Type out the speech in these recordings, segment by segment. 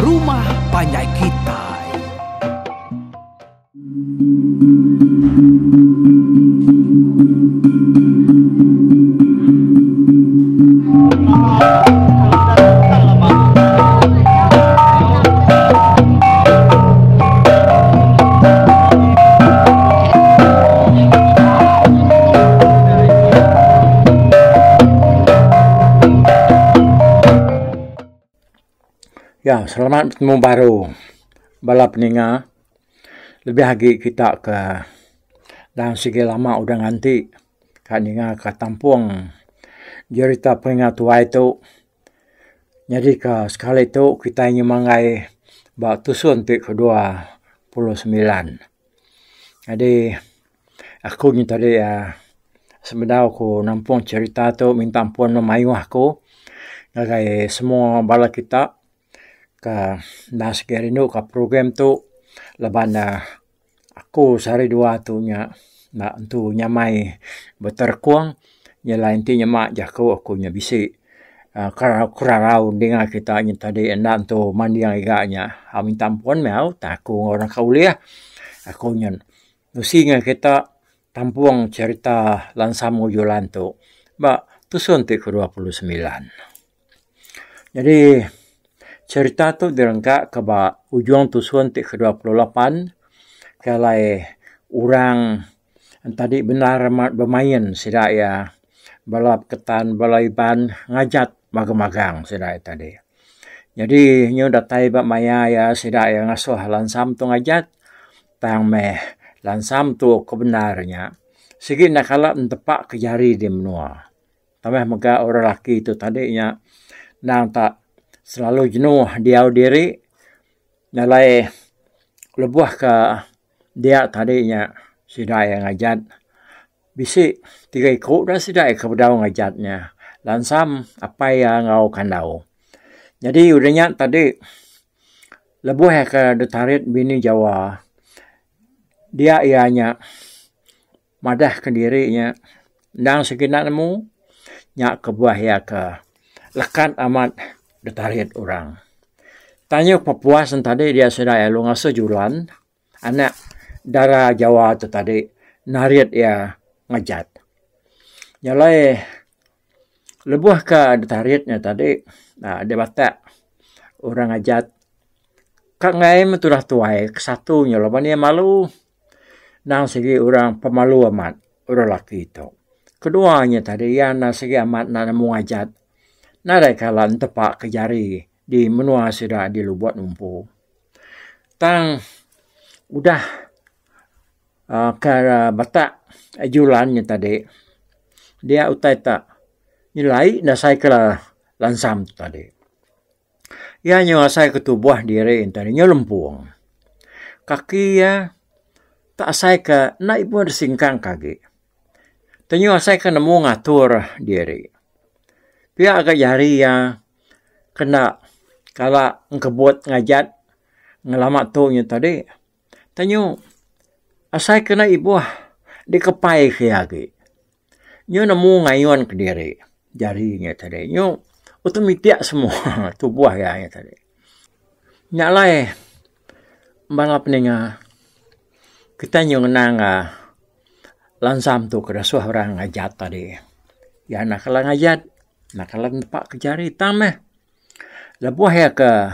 rumah panjai kitai. Ya selamat betemu baru bala peninga lebih agi kita ke dalam sigi lama udah nganti ka ninga ka tampung jerita pengingat tuai tu. Nyadi ka sekali tu kitai nyemanggai ba tusun ti ke-29. Nyadi aku nyin tadi uhh sebedau ku nampung cherita tu minta ampun mayuh aku ngagai semua bala kita ka enda sigi rindu ka program tu laban ne aku sehari dua tu nya enda entu nyamai beterekung nyelai enti nyema jaku aku nya bisi uhh kerarau kerarau dinga kita nyin tadi enda entu manding iga nya minta ampun meh au tang aku enggau naka ulih aku nyen nusi ngan kita tampung cherita Lansam Ujulan tu ba tusun ti ke 29. Nyadi cherita tu direngka ke ba ujung tusun ti ke 28 ke alai orang tadi bendar amat bemain sida iya bala peketan bala Iban ngajat magang-magang sida iya tadi. Nyadi nyu datai ba maya iya sida iya ngasuh Lansam tu ngajat tang meh Lansam tu ke bendar nya sigi enda kala entepa ke jari di menua. Tambah mega orang laki tu tadi nya endang tak selalu jenuh diau diri nyalai lebuh ka dia tadi nya sida iya ngajat bisi tiga iku da sida iya ke bedau ngajat nya lansam apai iya enggau kandau. Nyadi udah nya tadi lebuh iya ke ditarit bini Jawa dia iya nya Madah kediri nya endang sigi enda nemu nya kebuah iya ke lekat amat ditarit orang. Tanya pepuas ne tadi dia sida iya lalu ngasuh julan anak dara Jawa tu tadi narit iya ngajat. Nya alai lebuh ke ditarit nya tadi uhh dibatak orang ngajat ka enggai meh tudah tuai ke satu nya laban iya malu. Endang sigi orang pemalu amat orang laki tu. Kedua nya tadi iya endang sigi amat enda nemu ajat. Nadai kala entepa ke jari di menua sida di Lubok Numpu. Tang udah uhh ke batak julan nya tadi dia utai tak nyelai dasai ke lansam tadi. Iya nyau asai ke tubuh diri enti nyau lempung. Kaki iya tak asai ke enda ibuh disingkang ke agi. Tenyu asai ke nemu ngatur diri. Pia ga jari iya kena kala engkebut ngajat ngelama tu nya tadi. Tenyu asai ke enda ibuh dikepai ke iya agi. Nyu nemu ngayun kediri jari nya tadi. Nyu automatic semua tubuh iya nya tadi. Nya alai bala peninga kitai nyu ngenang uhh lansam tu ke dasuh orang ngajat tadi. Iya enda kala ngajat, enda kala nempa ke jari tang meh. Lebuh iya ke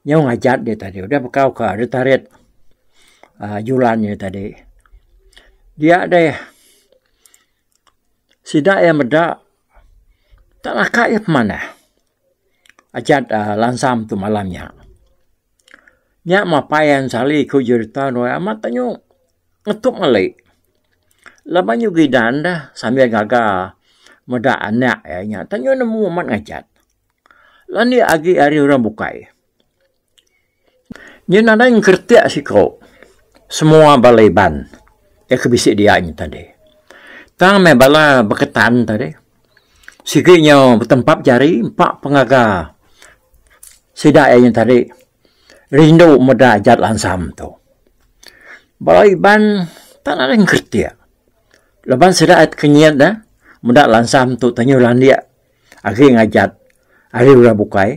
nyau ngajat dia tadi udah bekau ka ditarit uhh julan nya tadi. Dia deh sida iya meda tak naka iya pemanah ajat uhh lansam tu malam nya. Nya mapai iya sali ku jerita amat tanyu ngetup meli. Laban nyu gidan deh sambil gaga meda anak iya nya tanyu nemu amat ngajat. Landik agi ari orang bukai. Nya nadai ngeretik siko semua bala Iban iya ke bisi dia nya tadi. Tang meh bala Beketan tadi sigi nyau betempap jari empa pengaga sida iya nya tadi rindu meda ajat lansam tu. Bala Iban tak nadai ngeretik laban sida kenyit ne meda lansam tu tanyu landik agi ngajat ari orang bukai.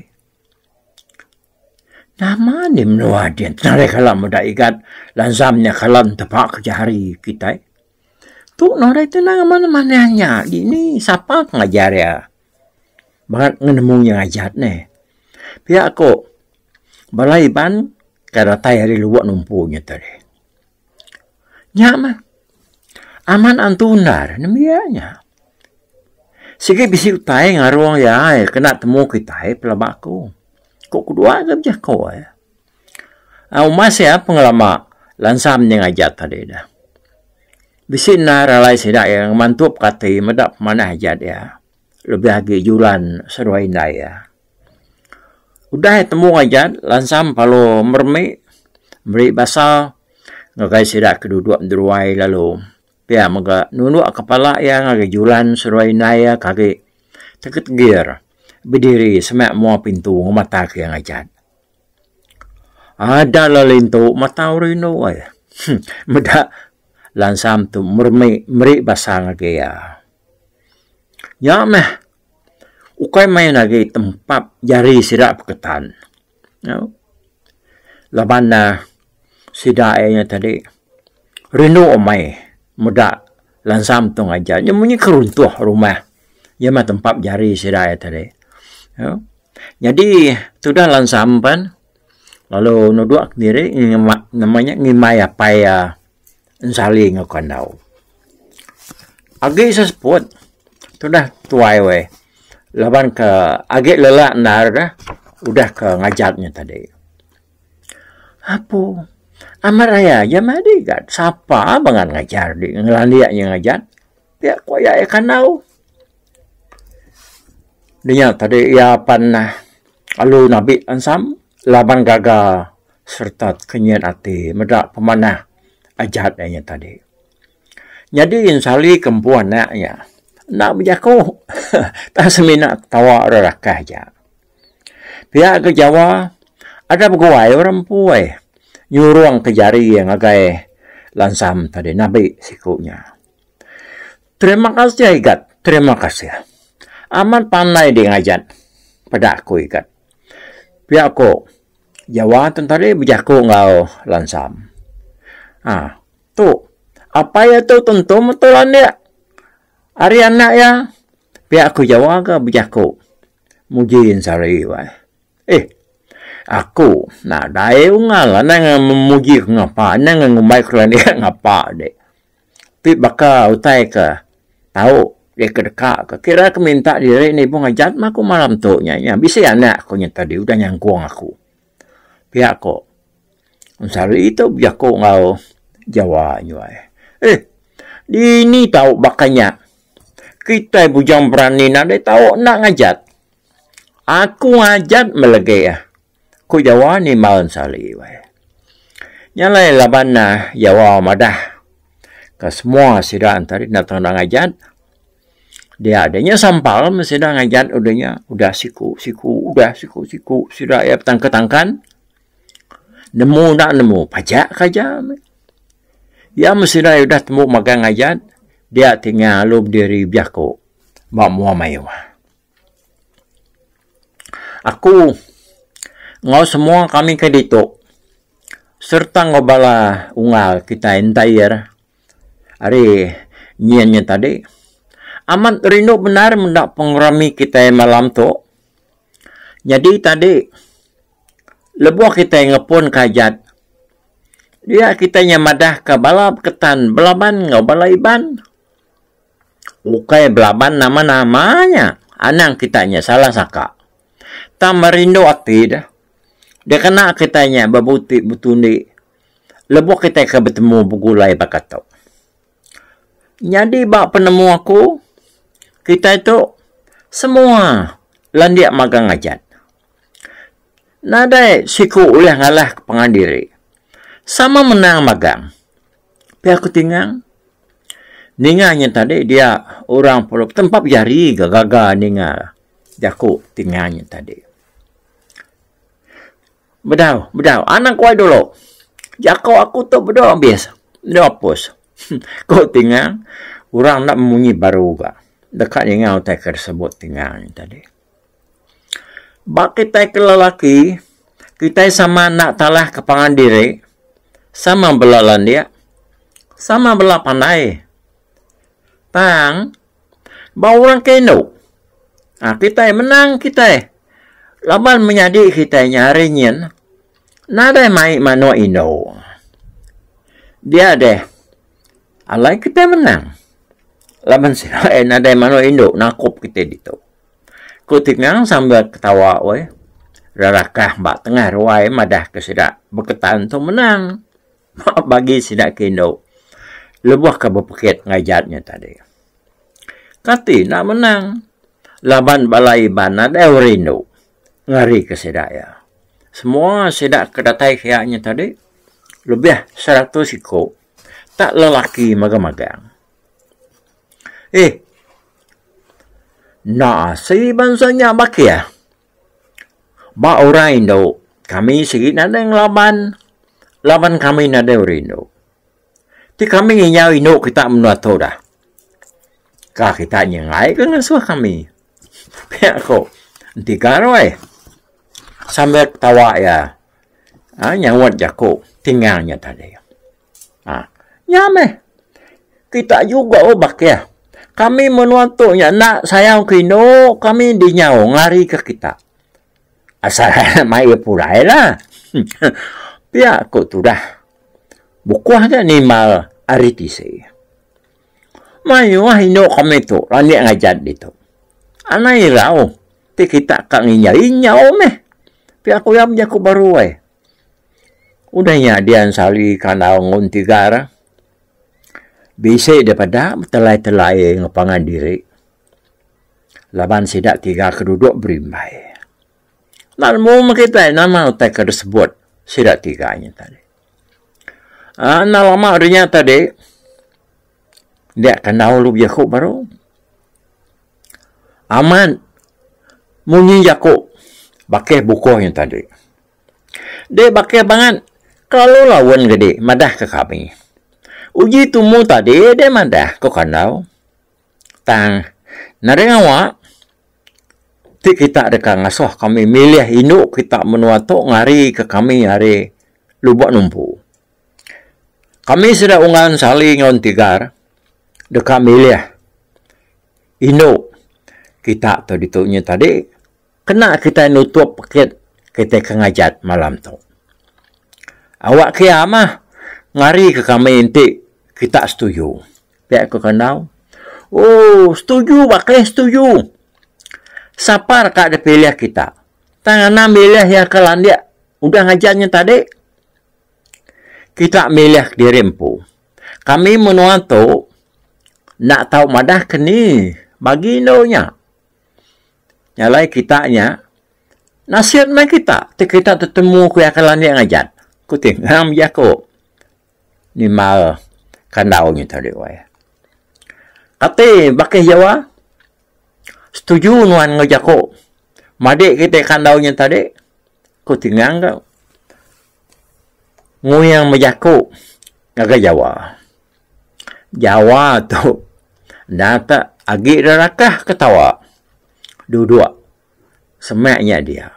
Nama nih menua din nadai kala meda igat lansam nya kala entepa ke jari kitai. Tu nadai tenang manah manah nya dini sapa ke ngajar iya. Bangat ngenemu iya ngajat neh. Pia ko bala Iban ke datai ari Lubok Numpu nya tadi. Nya mah amat antu endar nembiak nya. Sigi bisi utai ngarung iya kena temu kitai pelaba aku. Ku kedua ga bejako iya. Umas iya pengelama lansam nya ngajat tadi dah. Bisi endar alai sida iya ngemantup ka ati meda pemanah ajat iya lebih agi julan seduai indai iya. Udah iya temu ngajat lansam lalu meremi meri basa ngagai sida ke duduk deruai lalu Pia mega nunduk kepala iya ngagai julan seduai indai iya ke agi tegir bediri semak mua pintu ngemata ke iya ngajat. Ada lalu intu mata orang indu ai meda lansam tu meremi meri basa ngagai iya. Nya meh ukai main agi tempap jari sida peketan. Laban ne sida iya nya tadi rindu amai meda lansam tu ngajar. Nya munyi ke runtuh rumah iya mah tempap jari sida iya tadi. Nyadi tudah lansam pen lalu nudok diri nama nya ngimbai apai iya ensali enggau kandau. Agi seseput tudah tuai weh laban ke agi lelak endar deh udah ke ngajat nya tadi. Apu amat aya aja madi ga sapa bangat ngajar di ngelandik nya ngajat pia ku aya iya kandau. Dinya tadi iya pan lalu nabi ansam laban gaga sereta tekenyit ati meda pemanah ajat iya nya tadi. Nyadi ensali ke empu anak iya enda bejaku tang semina ketawa ira rakah aja. Pia ke Jawa ada beguai orang empu ai nyurung ke jari iya ngagai lansam tadi nabi siku nya. Terima kasih igat, terima kasih. Amat pandai di ngajat peda aku igat. Pia ko Jawa tadi bejaku enggau lansam. Aa. Tu, apai iya tu tentu metul landik ari anak iya. Pia ku Jawa ga bejaku muji Ensari wai. Eh, aku nadai ungal anang memuji ku ngapa anang ngumbai ku landik ngapa dik. Ti baka utai ke tau dek ke deka ke kira ke minta diri nibuh ngajat mah aku malam tu nya nya bisi anak ku nya tadi udah nyangkung aku. Pia ko Sehari tu bejaku enggau Jawa nyuai. Eh, dini tau baka nya. Kitai bujang berani nadai tau enda ngajat. Aku ngajat melegi ah. Ku Jawa nimbal Sehari wai. Nya alai laban Jawa madah ka semua sida enti enda tau enda ngajat. Dia deh nya sampal meh sida ngajat udah nya udah siku siku udah siku siku sida iya betangkan tangkan. Nemu enda nemu pajak ke aja meh. Iya meh sida udah tembu magang ngajat dia ti ngalu bediri bejaku ba mua mayuh. Aku enggau semua kami ke ditu sereta enggau bala unggal kitai entair Ari nyin nya tadi, amat rindu bendar meda pengerami kitai malam tu. Nyadi tadi lebuh kitai ngepun ka ajat dia kitai nya madah ka bala beketan belaban enggau bala Iban. Ukai belaban nama-nama nya anang kita nya salah saka. Tang merindu ati deh dikena kitai nya bebuti betundi. Lebuh kitai ke betemu begulai baka tu. Nyadi ba penemu aku, kitai tu semua landik magang ngajat. Nadai siku ulih ngalah ke pangan diri. Sama menang magang. Pia ku Tingang. Ninga nya tadi dia orang perlu tempap jari ga gaga ninga jaku Tingang nya tadi. Bedau, bedau. Anang kuai dulu. Jako aku tu bedau abis. Bedau apus. Ku Tingang, orang enda memunyi baru ga. Deka ninga utai ke disebut Tingang nya tadi. Ba kitai ke lelaki, Kitai sama enda talah ke pangan diri, sama bela landik, sama bela pandai. Tang ba orang ke indu aaa kitai menang kitai laban menyadi kitai nya hari nyin nadai mai manuk indu. Dia deh alai kitai menang laban sida nadai manuk indu nakup kitai ditu. Ku Tingang sambil ketawa weh. Rerakah ba tengah ruai madah ke sida Beketan tu menang bagi sida ke indu lebuh ke bepekit ngajat nya tadi. Kati enda menang laban bala Iban nadai orang indu ngari ke sida iya. Semua sida ke datai kiya nya tadi lebih seratus iku tak lelaki magang-magang. Eh. Enda asi bansa nya bakih. Ba orang indu, kami sigi nadai ngelaban laban kami nadai orang indu. Ti kami nginyau indu kita menua tu dah. Ka kita nyenggai ke ngasuh kami. Pia ko Entigar weh. Sambil ketawa iya nyaut jaku Tingang nya tadi. Ha. Nya meh. Kita juga oh bakih. Kami menua tu nya enda sayau ke indu kami dinyau ngari ke kita. Asal mai iya pulai lah. Pia ku tudah. Bukuh aja nimbal ari tisi. Mayuh indu kami tu landik ngajat ditu. Anang irau ti kita ka nginyau inyau meh. Pia ku iya bejaku baru ai. Udah nya dian sehari kandau ngun tigar bisi daripada betelai-telai enggau pangan diri laban sida tiga ke duduk berimbai. Enda nemu meh kitai nama utai ke disebut sida tiga nya tadi. Aaa enda lama ari nya tadi dia kandau lalu bejaku baru. Amat munyi jaku bakih bukuh nya tadi. Deh bakih bangat kelalu laun gedi madah ke kami. Uji tumu tadi deh madah ko Kandau. Tang nadai ngawa ti kita deka ngasuh kami milih indu kita menua tu ngari ke kami ari Lubok Numpu. Kami sida unggan Sali enggau Entigar deka milih indu kita tu ditu nya tadi. Kena kitai nutup pekit kitai ke ngajat malam tu. Awak kia mah ngari ke kami enti kita setuju. Pia ku Kandau. Ooh setuju bakih setuju. Sapa deka dipilih kita. Tang anang milih iya ke landik udah ngajat nya tadi. Kita milih kediri empu. Kami menua tu enda tau madah ke ni bagi endu nya. Nya alai kita nya nasit meh kita ti kita tetemu ku iya ke landik ngajat. Ku ti ngam jaku nimbal kandau nya tadi wai. Kati bakih jawa setuju nuan enggau jaku madik kite kandau nya tadi? Ku ti ngang ka nguyang bejaku ngagai jawa. Jawa tu enda te agi rerakah ketawa duduk semak nya dia.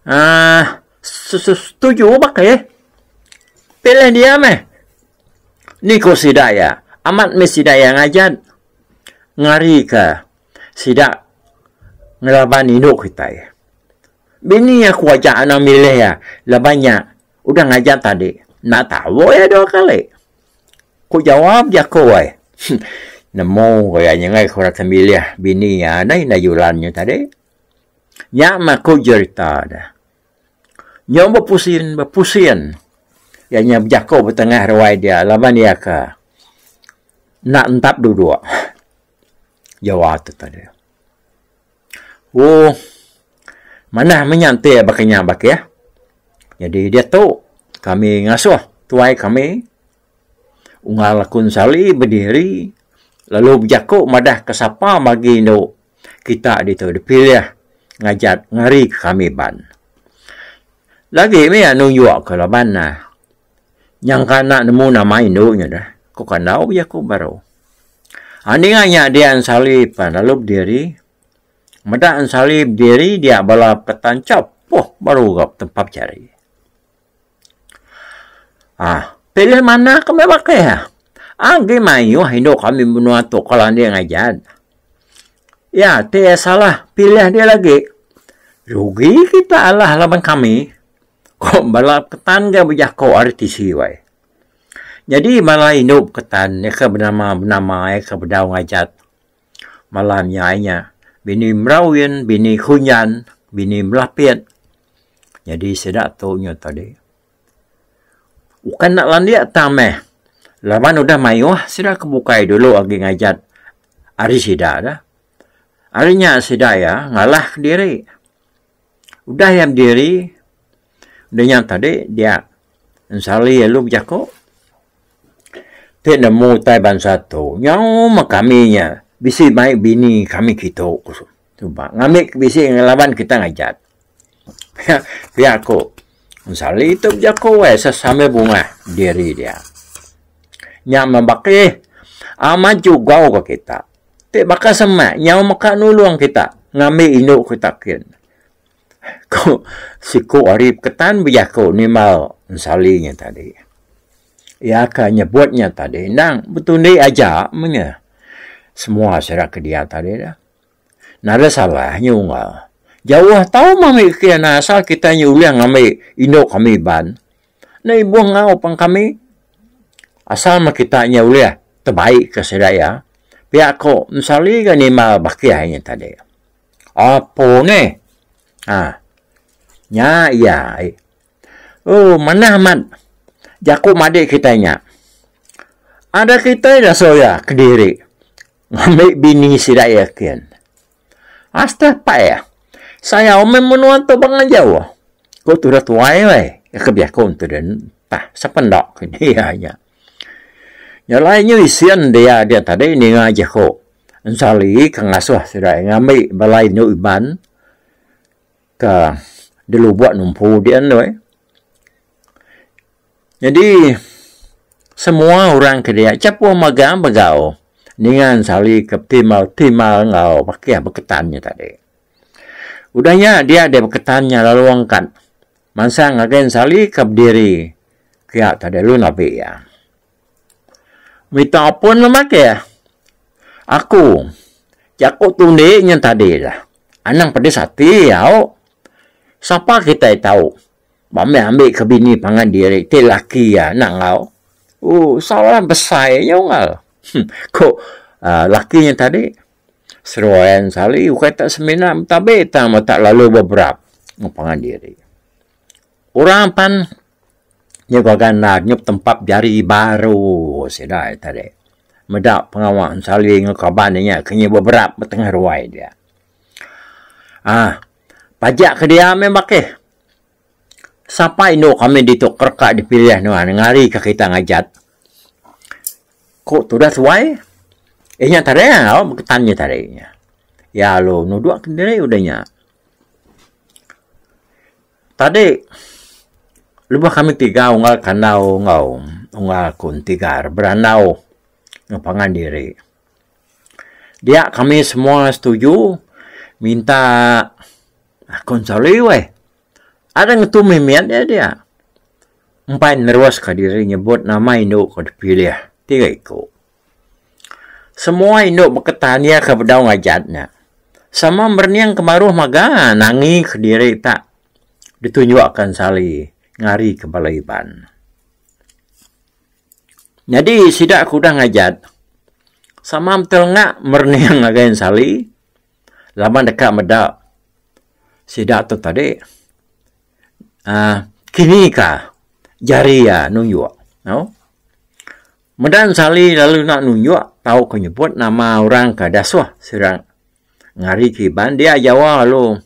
Aaa setuju bakih pilih dia meh. Ni ku sida iya amat meh sida iya ngajat ngarika sida ngelaban indu kitai. Bini aku aja anang milih iya laban nya Udah ngajar tadi, enda tau iya dua kali. Ku jawab jaku ai. Nemu ku iya nyenggai ku orang ke milih bini iya deh indai Julan nya tadi. Nya meh ku jerita deh. Nyau bepusin bepusin iya nya bejaku betengah ruai dia laban iya ke enda entap duduk. Jawa tu tadi. Ooh manah meh nya enti baka nya bakih. Nyadi diatu kami ngasuh tuai kami unggal Kun Sali bediri lalu bejaku madah ke sapa bagi indu kita ditu dipilih ngajat ngari ke kami ban. Lagi mih nunjuk ke laban ne nyangka enda nemu nama indu nya deh ku kandau bejaku baru. Ninga nya dia Sali pan lalu bediri. Meda Ensali bediri dia bala petanchap. Poh baru ga tempap jari. Ah, pilih manah ke meh bakih. Agi mayuh indu kami menua tu ke landik ngajat. Iya ti iya salah pilih dia lagi. Rugi kita alah laban kami. Ko bala ketan ga bejako ari tisi wai. Nyadi bala indu ketan iya ke benama benama iya ke bedau ngajat malam nya ai nya bini Merawin, bini Kunyan, bini Melapit. Nyadi sida tu nya tadi. Ukai enda landik tang meh laban udah mayuh sida ke bukai dulu agi ngajat ari sida dah. Ari nya sida iya ngalah kediri. Udah iya bediri udah nya tadi dia ensali lalu bejaku ti nemu utai bansa tu nyau meh kami nya bisi mai bini kami kitu suba ngambi bisi ngelaban kita ngajat. Pia ku Sali tu bejaku ai sesambil bungah diri dia. Nya meh bakih amat jugau ka kita. Ti baka semak nyau meka nulung kita ngambi indu kita kin. Ku siku ari peketan bejaku nimbal Sali nya tadi. Iya ka nyebut nya tadi endang betundi aja meh nya. Semua sida ke dia tadi dah. Nadai salah nya unggal. Jauh tau meh ambi ke anak asal kitai nya ulih ngambi indu kami Iban. Enda ibuh enggau pang kami. Asal meh kita nya ulih tebaik ke sida iya. Pia ko Mensali ga nimbal bakih nya tadi. Apo neh. Ha. Nya iya. Ooh manah amat jaku madik kitai nya. Ada kitai dasuh iya kediri. Ngambi bini sida iya kin. Astah pai ah. Sayau meh menua tu bangat jauh. Ku tudah tuai weh. Iya ke bejaku entu deh entah sapa enda ke iya nya. Nya alai nyu isin dia dia tadi ninga jaku ensali ke ngasuh sida iya ngambi bala indu Iban ke dilubok numpu dian tu eh. Nyadi semua orang ke dia chapuh mega begau ninga ensali ke betimbal timbal enggau bakih beketan nya tadi. Udah nya dia deh beketan nya lalu angkat mansang ngagai ensali ke bediri kiya tadi lalu nabi iya. Minta ampun meh makih aku jaku tundi nya tadi lah anang pedis ati au. Sapa kitai tau Ba meh ambi ke bini pangan diri ti laki iya enda enggau. Ooh salah besai nya unggal. Ku uhh laki nya tadi seruan sali ukai tak semina betabi tang meh tak lalu beberap enggau pangan diri. Orang pan nyau gaga endar nyau tempap jari baru sida iya tadi meda pengawa sali enggau kaban iya nya ke nyau beberap ba tengah ruai dia. Aaa pajak ke dia meh bakih. Sapa indu kami ditu kereka dipilih nuan ngarika kita ngajat. Ku tudah tuai, inya tadi au beketan nya tadi. Iya lalu nuduk kediri udah nya. Tadi lebuh kami tiga unggal kandau enggau unggal ku entigar berandau enggau pangan diri. Dia kami semua setuju minta Aku ensali weh. Ada ngetu mimit iya dia. Empai neruska diri nyebut nama indu ke dipilih tiga iku. Semua indu beketan iya ke bedau ngajat nya. Sama merening ke baruh mega nangi kediri tak ditunjukka ensali ngarika bala Iban. Nyadi sida ke udah ngajat sama betelengak merening ngagai ensali. Laban deka meda sida tu tadi uhh kini ka jari iya nunjuk au. Meda ensali lalu enda nunjuk tauka nyebut nama orang ke dasuh sida ngari ke Iban dia jawa lalu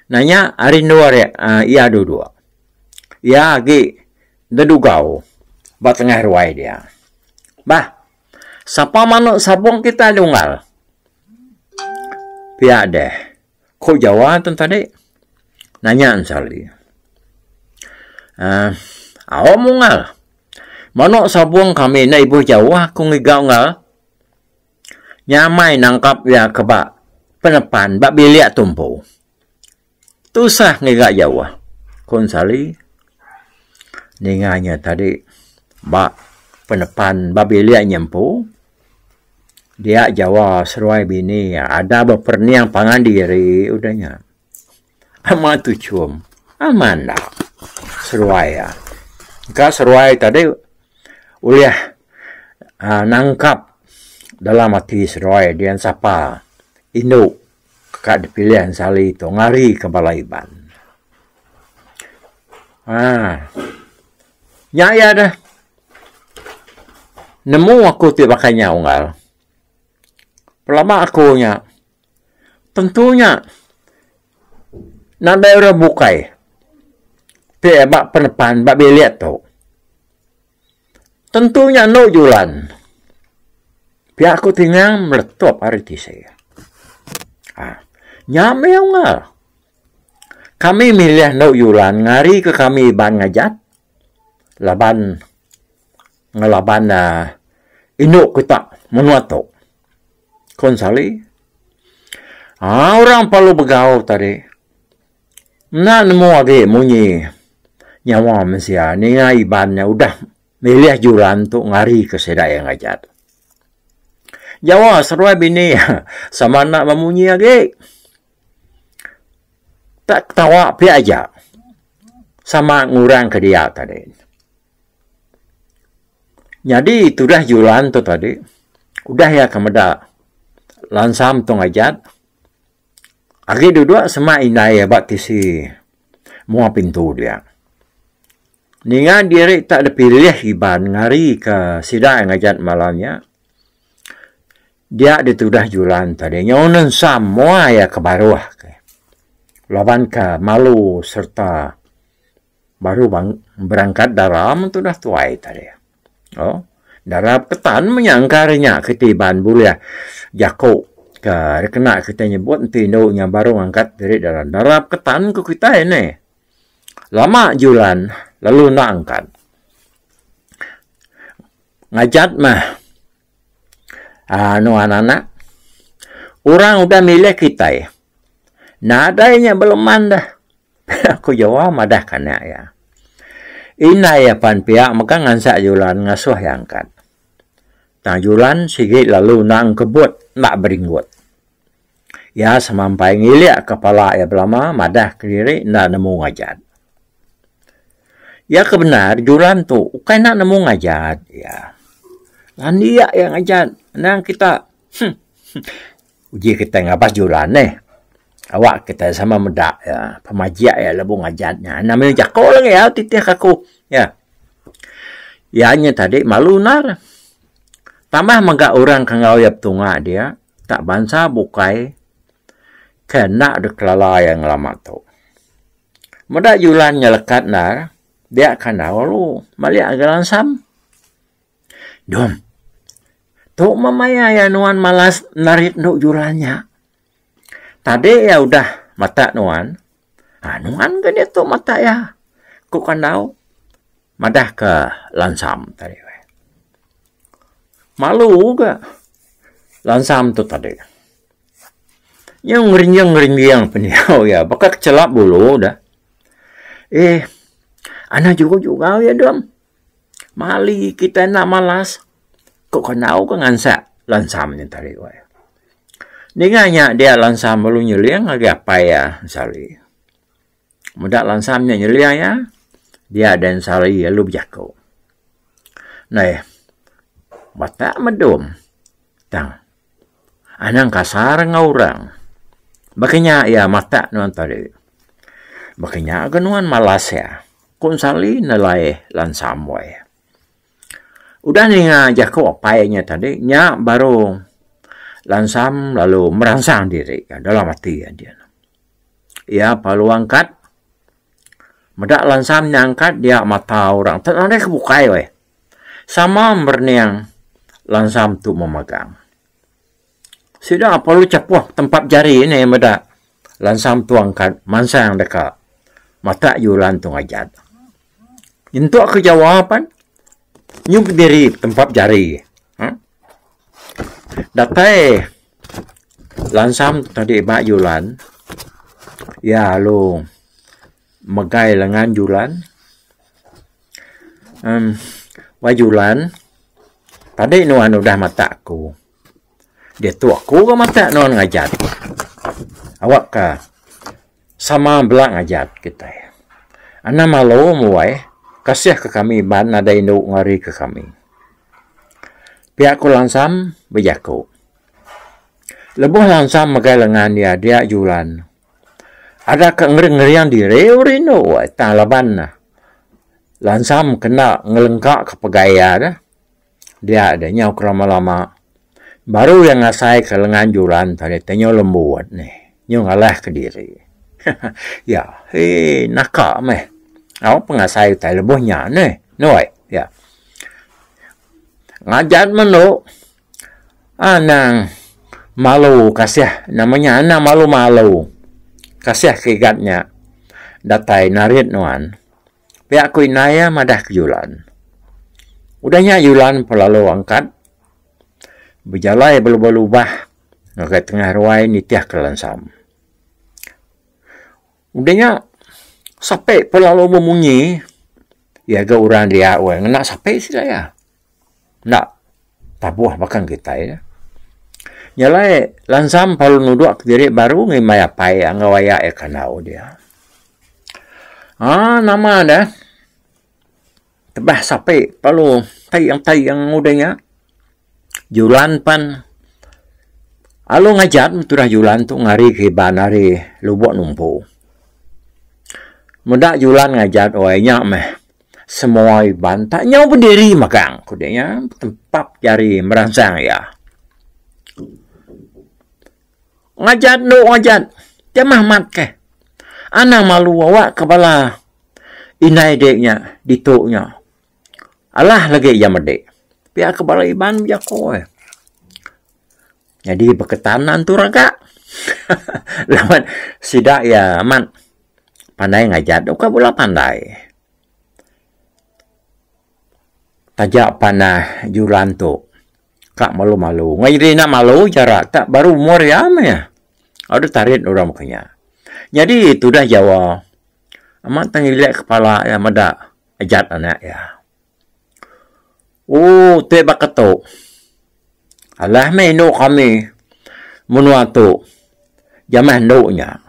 nanya ari endur iya duduk. Iya agi dedugau ba tengah ruai dia. Bah sapa manuk sabung kita unggal. Pia deh, ku Jawa tu tadi nanya Ensali. uhh Au munggal, manuk sabung kami enda ibuh jauh aku ngiga unggal. Nyamai nangkap iya ke ba penepan ba bilik tu empu. Tusah ngiga jauh, ku Ensali. Ninga nya tadi ba penepan ba bilik nya empu dia jawa seruai bini ada beperening pangan diri udah nya. Amat tuchum amat enda seruai iya. Ka seruai tadi ulih uhh nangkap dalam ati seruai dian sapa indu ka dipilih Ensali tu ngari ka bala Iban. Haa. Nya iya deh. Nemu aku ti baka nya unggal. Pelaba aku nya tentu nya nadai orang bukai ti ba penepan ba bilik tu. Tentu nya endo julan. Pia ku tingang meletup ari tisi. Haa. Nya meh unggal. Kami milih endo julan ngarika kami Iban ngajat laban ngelaban uhh indu kita menua tu. Ku Ensali. Aaa orang perlu begau tadi enda nemu agi munyi nyawa mensia ninga Iban nya udah milih julan tu ngarika sida iya ngajat. Jawa seduai bini sama enda memunyi agi. Tak ketawa pia aja sama ngurangka dia tadi. Nyadi tudah julan tu tadi udah iya ke meda lansam tu ngajat agi duduk semak indai iya ba tisi mua pintu dia. Ninga diri tak dipilih Iban ngarika sida ngajat malam nya dia ditudah julan tadi nyau nensam mua iya ke baruh laban ke malu sereta baru berangkat dara meh tudah tuai tadi. Oh dara ketan meh nya engka ari nya kiti Iban bulih jaku ke dikena kitai nyebut enti indu nya baru ngangkat diri dara. Dara ketan ku kitai neh. Lama julan lalu enda angkat. Ngajat meh aaa nuan anak. Orang udah milih kitai nadai nya beleman deh ku Jawa madah ke anak iya. Indai iya pan pia mega ngansak julan ngasuh iya angkat. Tang julan sigi lalu enda engkebut enda beringgut. Iya semampai ngilik ke pala iya belama madah kediri enda nemu ngajat. Iya ke bendar juran tu ukai enda nemu ngajat iya. Landik iya ngajat anang kita huh uji kita ngabas juran neh. Awak kita sama meda iya pemajik iya lebuh ngajat nya. Anang meh jaku lagi iya titih ke aku iya. Iya nya tadi malu endar. Tambah mega orang ke enggau iya betunga dia. Tak bansa bukai ke enda dikelala iya ngelama tu. Meda julan nya lekat endar, dia kandau lalu malik ngagai lansam. Dom, tu meh maya iya nuan malas narit endu julan nya. Tadi iya udah matak nuan, aaa nuan ga diatu matak iya, ku kandau madah ke lansam tadi. Malu ga lansam tu tadi. Nyau ngerinjing-ngerinjing pendiau iya baka ke chelap bulu deh. Eh anak jugau-jugau iya dom. Mali kitai enda malas ku kandau ke ngansak lansam nya tadi. Ninga nya dia lansam lalu nyeling ngagai apai iya sehari. Meda lansam nya nyelia iya, dia dan sehari lalu bejaku. Neh, batak medum tang anang kasar enggau orang. Baka nya iya matak nuan tadi. Baka nya ga nuan malas iya, ku Sali nelai lansam wai. Udah ninga jaku apai nya tadi, nya baru lansam lalu meransang diri dalam ati iya dian. Iya perlu angkat. Meda lansam nya angkat dia mata orang tu nadai ke bukai weh. Sama merening lansam tu memegang. Sida perlu chapuh tempat jari ne meda lansam tu angkat mansang deka matak julan tu ngajat. Nyentuk ke jawa pan nyu bediri tempat jari. Huh? Datai lansam tadi ba julan. Iya lalu megai lengan Julan. Em wai Julan tadi nuan udah matak aku. Diatu aku ga matak nuan ngajat. Awak ka sama bela ngajat kitai. Anang malu meh wai kasih ka kami ban nadai indu ngari ka kami. Pia ku Lansam bejaku. Lebuh Lansam megai lengan iya dia Julan. Ada ka ngering-ngering diri orang indu tang laban ne Lansam kena ngelengka ka pegai iya deh. Dia deh nyau ke lama-lama baru iya ngasai ka lengan Julan tadi te nyau lembut nih nyau ngalah kediri. Ya hee naka meh au pengasai utai lebuh nya neh nuai ya. Ngajan menu anang malu kasih nama nya anang malu malu kasih ke igat nya datai narit nuan. Pia ku indai iya madah ke Julan. Udah nya Julan pelalu angkat bejalai belubah-lubah ngagai tengah ruai nitih ke lansam. Udah nya sape pelalu bemunyi iya ga orang dia weh ngena sape sida iya. Enda tabuh baka kitai. Nya alai lansam perlu nudok diri baru ngimbai apai iya enggau aya iya kandau dia. Aaa nama deh tebah sape perlu tayang-tayang udah nya. Julan pan alu ngajat tudah julan tu ngari ke iban ari Lubok Numpu. Meda julan ngajat wai nya meh Semua Iban tak nyau bediri magang ku dia tempap jari meransang iya. Ngajat endo ngajat jamah amat keh. Anang malu awak ke bala indai dek nya ditu nya. Alah lagi iya medi. Pia ke bala Iban bejako eh. Nyadi beketan antu raga. Laban sida iya amat pandai ngajat ukai bula pandai. Taja pan juran tu ka malu malu. Ngaji diri enda malu jara tak baru umur iya meh. Aduh tarit orang baka nya. Nyadi tudah jawa amat tengilek kepala iya meda ajat anak iya. Ooh ti baka tu. Alah meh indu kami menua tu jamah endu nya.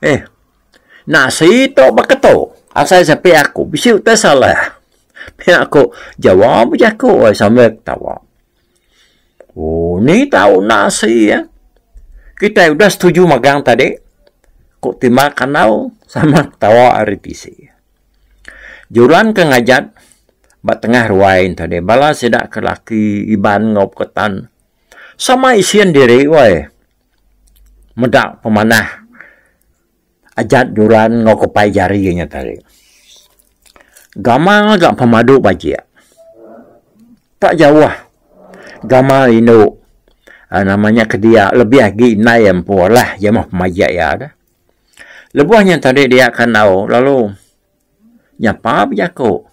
Eh nasi tu baka tu asai sapi aku bisi utai salah. Pia ku Jawa bejaku sambil ketawa. Ooh ni tau nasi eh. Kitai udah setuju magang tadi ku Timba Kandau sama ketawa ari tisi. Juran ke ngajat ba tengah ruai ne tadi bala sida ke laki Iban enggau Peketan sama isin diri weh meda pemanah ajat juran enggau kepai jari nya tadi. Gamal ga pemadu bajik tak jauh gamal indu uhh nama nya ke dia lebih agi indai empu lah jamah pemajik iya deh. Lebuh nya tadi dia kandau lalu nyapa bejaku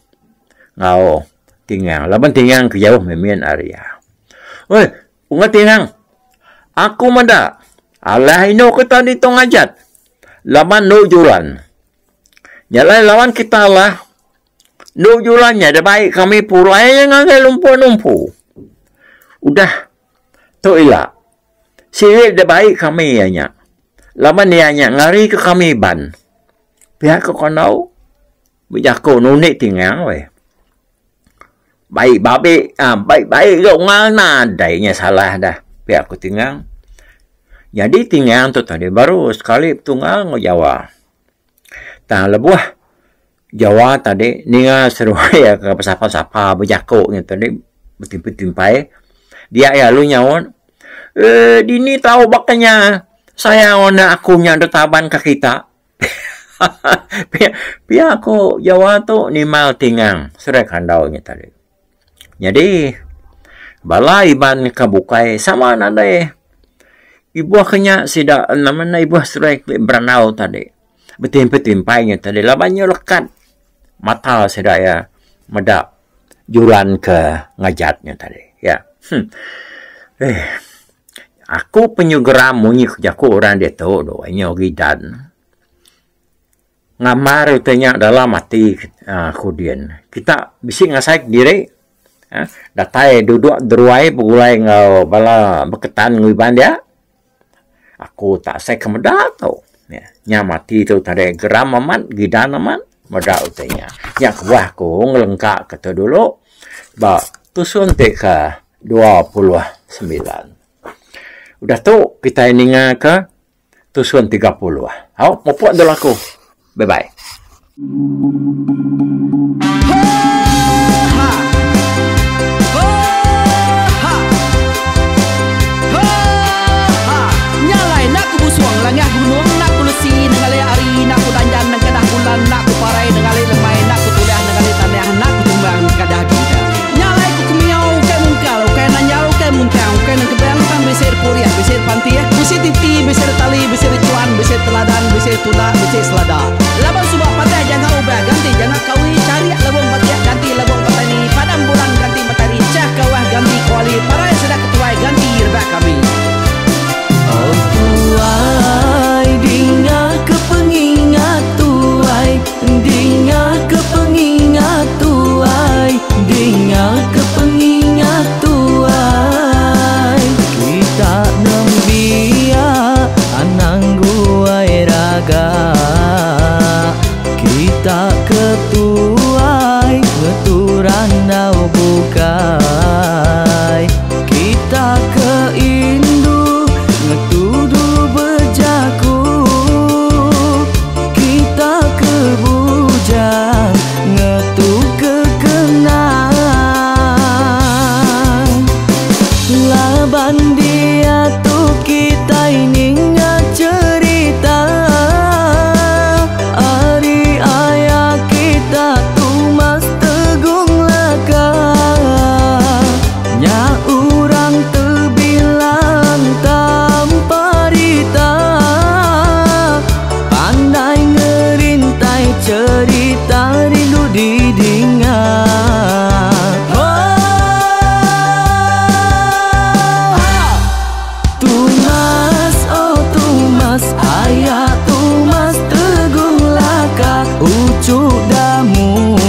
enggau Tingang laban Tingang ke jauh mimin ari iya. Oi ungah Tingang aku meda alah indu kita ditu ngajat laban endu juran. Nya alai laban kita alah endu juran nya da bai kami pulai ngagai lumpur numpu. Udah tu ila sigi da bai kami iya nya. Laban iya nya ngari ke kami Iban. Pia ko Kandau bejaku nundi Tingang weh. Bai babi aaa bai bai ga ungal nadai nya salah dah pia ko Tingang. Nyadi Tingang tu tadi baru sekali betunggal enggau Jawa. Tang lebuh Jawa tadi ninga seduai iya ke besapa-sapa bejaku nya tadi betimpai-timpai dia iya lalu nyaut eee dini tau baka nya sayau anak aku nya deh taban ka kita haha pia pia ku Jawa tu nimbal tingang seduai kandau nya tadi. Nyadi bala Iban ke bukai sama nadai ibuh ke nya sida nama ne ibuh seduai ke berandau tadi. Betimpai-timpai nya tadi laban nya lekat mata sida iya meda juran ke ngajat nya tadi ya. Huh eh aku penyu geram munyi ku jaku orang diatu tu inya gidan. Ngambar utai nya dalam ati aku din. Kita bisi ngasai kediri uhh datai duduk deruai begulai enggau bala beketan enggau Iban dia. Aku tak asai ke meda tu. Nya mati tu tadi geram amat gidan amat meda utai nya. Nya kebuah aku ngelengka ke tu dulu ba tusun ti ke 29. Udah tu kitai ninga ke tusun 30. Au mupuk dulu aku. Bye bye. Laban suba patai janga ubah ganti janga kawi charik lebung batik ganti lebung petani padam bulan ganti matari chah kawah ganti kuali parai sida ketuai ganti rebak kami. Oh tuai dinga ke pengingat tuai dinga ke pengingat tuai dinga ke pengingat tuai kita nembiak anang guai raga kita ke tuai ngetu randau bukai kita ke indu ngetu dulu bejaku kita ke bujang ngetu ke kenang laban diatu kitai ninga cherita ari aya kita Tumas Tegung Laka nya orang tebilang tanpa rita pandai ngerintai cerita rindu didinga. Tumas, oh Tumas, aya Tumas Tegung Laka ucu damu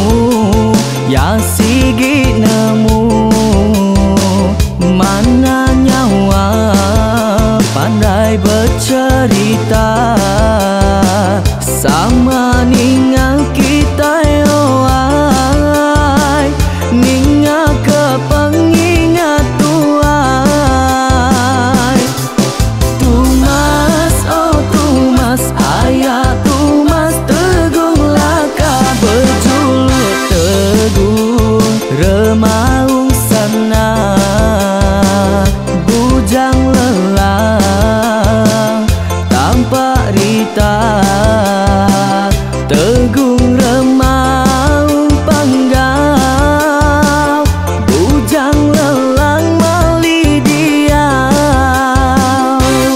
ya sigi nemu mana nyawa pandai bercerita sama ninga kita oai ninga ke pengingat tuai Tumas, oh Tumas, aya Tumas Tegung Laka berjuluk Tegung Remaung sana bujang lelang tanpa rita Tegung Remaung Panggau bujang lelang mali diau.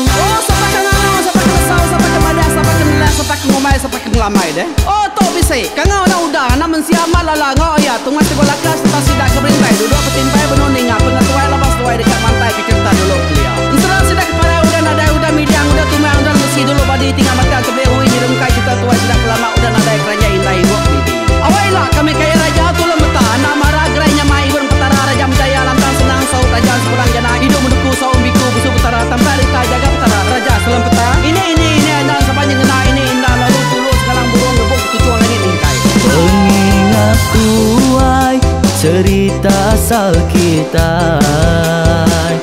Oh sapa ke ngangau sapa ke nesau sapa ke madah sapa ke nelah sapa ke ngumbai sapa ke ngelamai deh. Oh tu bisi kangau anak uda anak mensia amat lala enggau aya Tumas Tegung Laka sereta sida ke berintai duduk betimpai benung ninga pengetuai laban seduai deka mantai ke cherita dulu kelia. Ensera sida ke parai udah nadai udah midang udah tumang udah lemesi dulu badi tinggal matang tebih ui nyerungkai cherita tuai sida ke lama udah nadai keranjai indai ingguk bibi. Awai ila kami kaya raja tulung meta anak mara gerai nyamai ibun petara raja menjaya lantang senang saut raja sepulang jana idup menuku saum biku busu petara tampak rita jaga petara raja selam peta ini ini ini anang sapa nyengena ini indah lalu tulu segalang burung ngebuk ketuchung langit mingkai. Pengingat tuai cerita asal kitai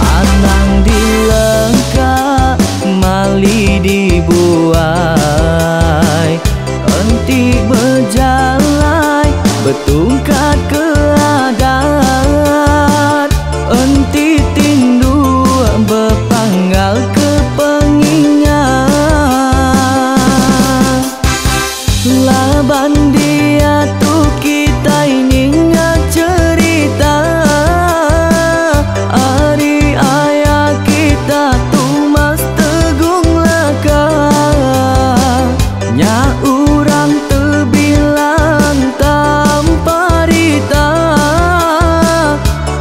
anang dilengka mali dibuai enti bejalai betungkat ke adat enti tinduk bepanggal ke pengingat laban diatu kitai ninga cherita ari aya kita Tumas Tegung Laka nya orang tebilang tanpa rita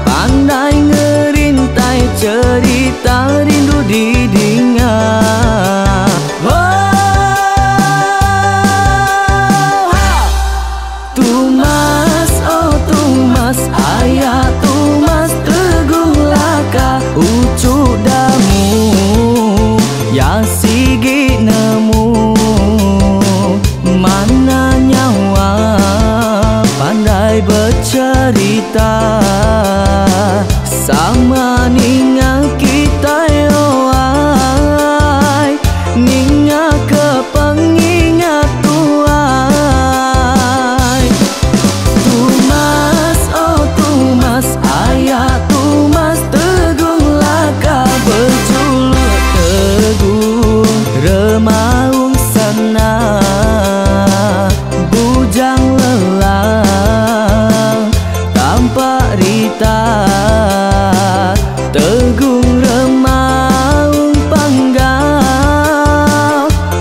pandai ngerintai cerita rindu didinga. Remaung sana Bujang lelang Tanpa rita Tegung remaung panggal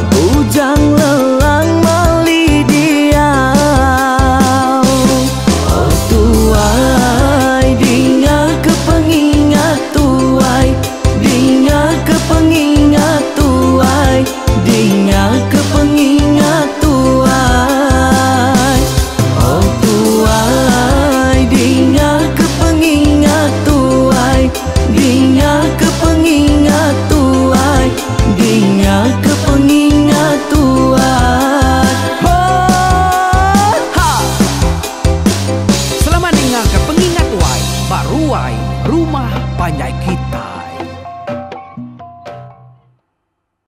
Bujang lelang mali diau Oh tuai dinga ke pengingat tuai Dinga ke pengingat tuai Dinga ke pengingat tuai Oh tuai dinga ke pengingat tuai Dinga ke pengingat tuai Dinga ke pengingat tuai Oh ha Selamat ninga ke pengingat tuai ba ruai rumah panjai kita.